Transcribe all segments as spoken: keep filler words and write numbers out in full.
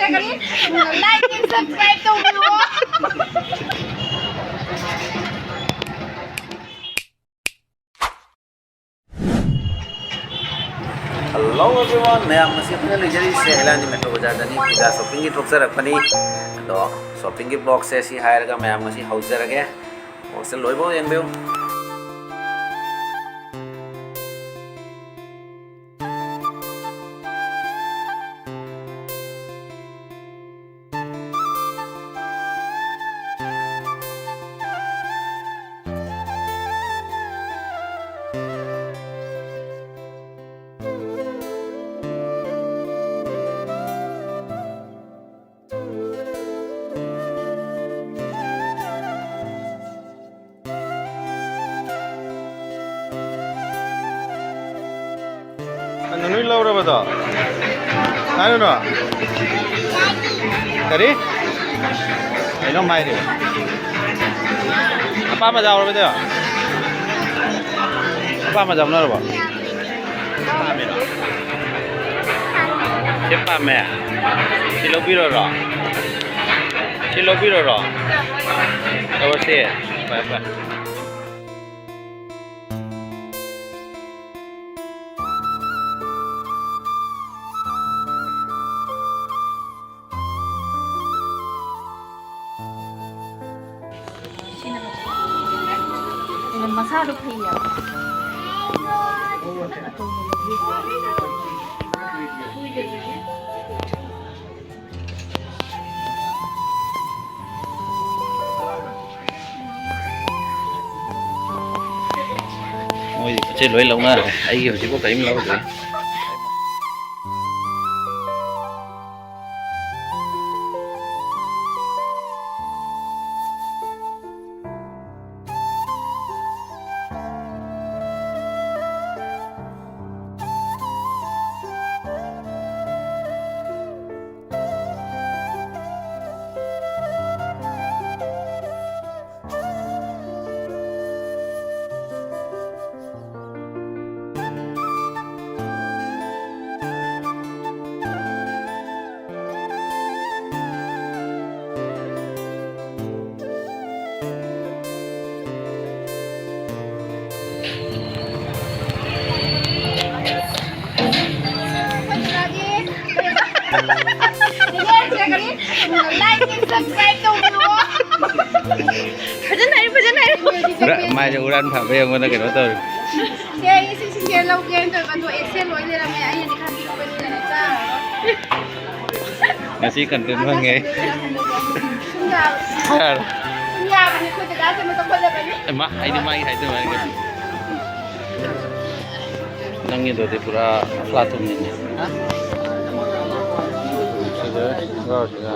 Like and subscribe ꯇꯧꯕꯤꯌꯣ꯫ Hello everyone, ꯃꯌꯥꯝ, ꯉꯁꯤ ꯑꯩꯈꯣꯏꯅ ꯂꯩꯖꯔꯤꯁꯦ ꯍꯩꯂꯥꯡꯒꯤ ꯃꯦꯇ꯭ꯔꯣ ꯕꯖꯥꯔꯗꯅꯤ꯫ ꯄꯤꯖꯥ ꯁꯣꯞꯄꯤꯡꯒꯤ ꯊꯣꯛꯆꯔꯛꯄꯅꯤ꯫ ꯑꯗꯣ ꯁꯣꯞꯄꯤꯡꯒꯤ ꯕ꯭ꯂꯣꯛꯁꯦ ꯁꯤ ꯍꯥꯏꯔꯒ ꯃꯌꯥꯝ ꯉꯁꯤ ꯍꯧꯖꯔꯒꯦ꯫ ꯕ꯭ꯂꯣꯛꯁꯦ ꯂꯣꯏꯐꯥꯎ ꯌꯦꯡꯕꯤꯌꯨ꯫ ꯀꯩꯅꯣ ꯅꯣꯏ ꯂꯧꯔꯕꯗꯣ? ꯀꯥꯏꯗꯅꯣ? ꯀꯔꯤ? ꯀꯩꯅꯣꯝ ꯍꯥꯏꯔꯤ꯫ ꯑꯄꯥꯝꯕ ꯌꯥꯎꯔꯕꯗꯣ? ꯑꯄꯥꯝꯕ ꯌꯥꯎꯅꯔꯕꯣ? ꯄꯥꯝꯃꯤꯔꯣ? ꯁꯤ ꯄꯥꯝꯃꯦ꯫ ꯁꯤ ꯂꯧꯕꯤꯔꯣꯔꯣ? ꯁꯤ ꯂꯧꯕꯤꯔꯣꯔꯣ? ꯂꯧꯔꯁꯦ꯫ ꯐꯔꯦ, ꯐꯔꯦ꯫ ꯁꯤꯅ ꯃꯁꯥꯗꯣ ꯐꯩꯌꯦꯕ꯫ ꯃꯣꯏꯗꯤ ꯄꯣꯠ ꯆꯩ ꯂꯣꯏ ꯂꯧꯅꯔꯦ, ꯑꯩꯒꯤ ꯍꯧꯖꯤꯛꯐꯥꯎ ꯀꯔꯤꯝ ꯂꯧꯗ꯭ꯔꯤ꯫ ꯐꯖꯅ ꯍꯥꯏꯌꯨ, ꯐꯖꯅ ꯍꯥꯏꯌꯨ꯫ ꯎꯔꯥ-, ꯃꯥꯏꯁꯦ ꯎꯔꯥꯟ ꯐꯥꯕ ꯌꯦꯡꯕꯗ ꯀꯩꯅꯣ ꯇꯧꯔꯦ꯫ ꯁꯦ, ꯑꯩ ꯁꯤ ꯁꯤꯡꯁꯦ ꯂꯧꯒꯦꯅ ꯇꯧꯔꯒ ꯑꯗꯣ ꯑꯦꯛꯁꯦꯜ ꯂꯣꯏ ꯂꯩꯔꯝꯃꯦ꯫ ꯑꯩꯅꯗꯤ ꯈꯟꯕꯤꯔꯛꯄꯅꯤꯅꯅꯦ ꯆꯥꯔꯔꯣꯏ꯫ ꯉꯁꯤ ꯀꯟꯇꯦꯟ ꯐꯪꯉꯦ꯫ ꯁꯨꯝ ꯌꯥꯕ-, ꯍꯥꯏꯔꯣ꯫ ꯁꯨꯝ ꯌꯥꯕꯅꯤ, ꯑꯩꯈꯣꯏ ꯗꯗꯥꯁꯦ ꯃꯁꯛ ꯐꯖꯕꯅꯤ꯫ ꯏꯃꯥ, ꯑꯩꯗꯤ ꯃꯥꯒꯤ ꯍꯥꯏꯗꯣꯏ ꯃꯥꯜꯂꯤ꯫ ꯅꯪꯒꯤꯗꯨꯗꯤ ꯄꯨꯔꯥ ꯑꯐ꯭ꯂꯥꯇꯨꯟꯅꯤꯅꯦ꯫ ꯁꯤꯗ, ꯁꯤꯗ꯫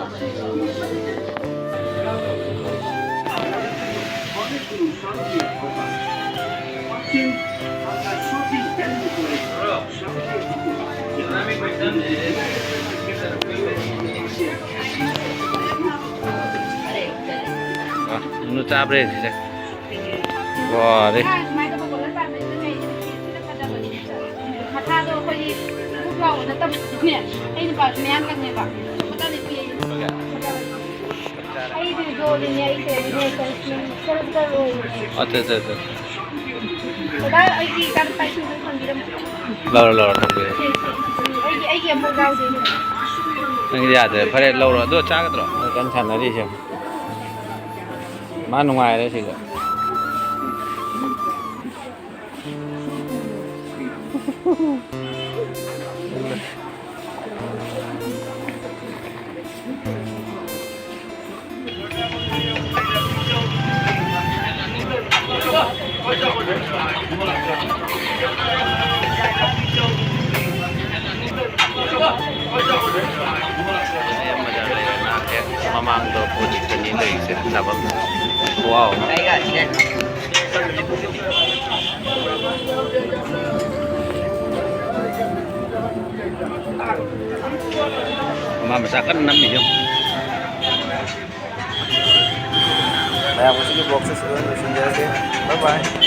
ꯑ, ꯅꯨ ꯆꯥꯕ꯭ꯔꯥ ꯌꯦꯡꯁꯤꯁꯦ꯫ ꯋꯥꯔꯦ꯫ ꯃꯊꯥꯗꯣ ꯑꯩꯈꯣꯏꯒꯤ ꯕꯨꯛ ꯂꯥꯎꯕ ꯅꯠꯇꯕꯅꯦ꯫ ꯑꯩ ꯅꯨꯄꯥꯁꯨ ꯃꯌꯥꯡ ꯀꯪꯉꯦꯕ꯫ ꯃꯇꯥꯗꯤ ꯄꯤꯛꯑꯦ꯫ ꯑꯩꯗꯤ ꯖꯣꯗꯤꯅꯦ, ꯑꯩꯁꯦ ꯔꯤꯍꯔꯁꯦꯜ ꯁꯦꯂꯦꯛꯇꯔ ꯑꯣꯏꯔꯤꯅꯦ꯫ ꯑꯠꯆꯥ, ꯑꯠꯆꯥ, ꯑꯠꯆꯥ꯫ ꯗꯗꯥ, ꯑꯩꯒꯤ ꯏꯆꯥꯅꯨꯄꯥ ꯏꯁꯤꯡꯗꯣ ꯊꯝꯕꯤꯔꯝꯃꯣ꯫ ꯂꯧꯔꯣ, ꯂꯧꯔꯣ, ꯊꯝꯕꯤꯔꯣ꯫ ꯁꯦ, ꯁꯦ, ꯁꯦ꯫ ꯑꯩꯒꯤ, ꯑꯩꯒꯤ ꯑꯃꯨꯛ ꯌꯥꯎꯗꯦ꯫ ꯅꯪꯒꯤꯗꯤ ꯌꯥꯗ꯭ꯔꯦ꯫ ꯐꯔꯦ, ꯂꯧꯔꯣ꯫ ꯑꯗꯣ ꯆꯥꯒꯗ꯭ꯔꯣ? ꯅꯪ ꯀꯟꯅ ꯁꯥꯟꯅꯔꯤꯁꯦ꯫ ꯃꯥ ꯅꯨꯡꯉꯥꯏꯔꯦ ꯁꯤꯗ꯫ ꯃꯃꯥꯡꯗ ꯄꯣꯠ ꯈꯛꯇꯅꯤ ꯂꯩꯔꯤꯁꯦ ꯆꯥꯐꯝ꯫ ꯋꯥꯎ꯫ ꯃꯥ ꯃꯆꯥ ꯀꯟꯅ ꯅꯝꯃꯤ ꯌꯦꯡꯉꯨ꯫ ꯃꯌꯥꯝ ꯉꯁꯤꯒꯤ vlogꯁꯦ ꯁꯤꯗ ꯑꯣꯏꯅ ꯂꯣꯏꯁꯤꯟꯖꯔꯒꯦ꯫ Bye bye꯫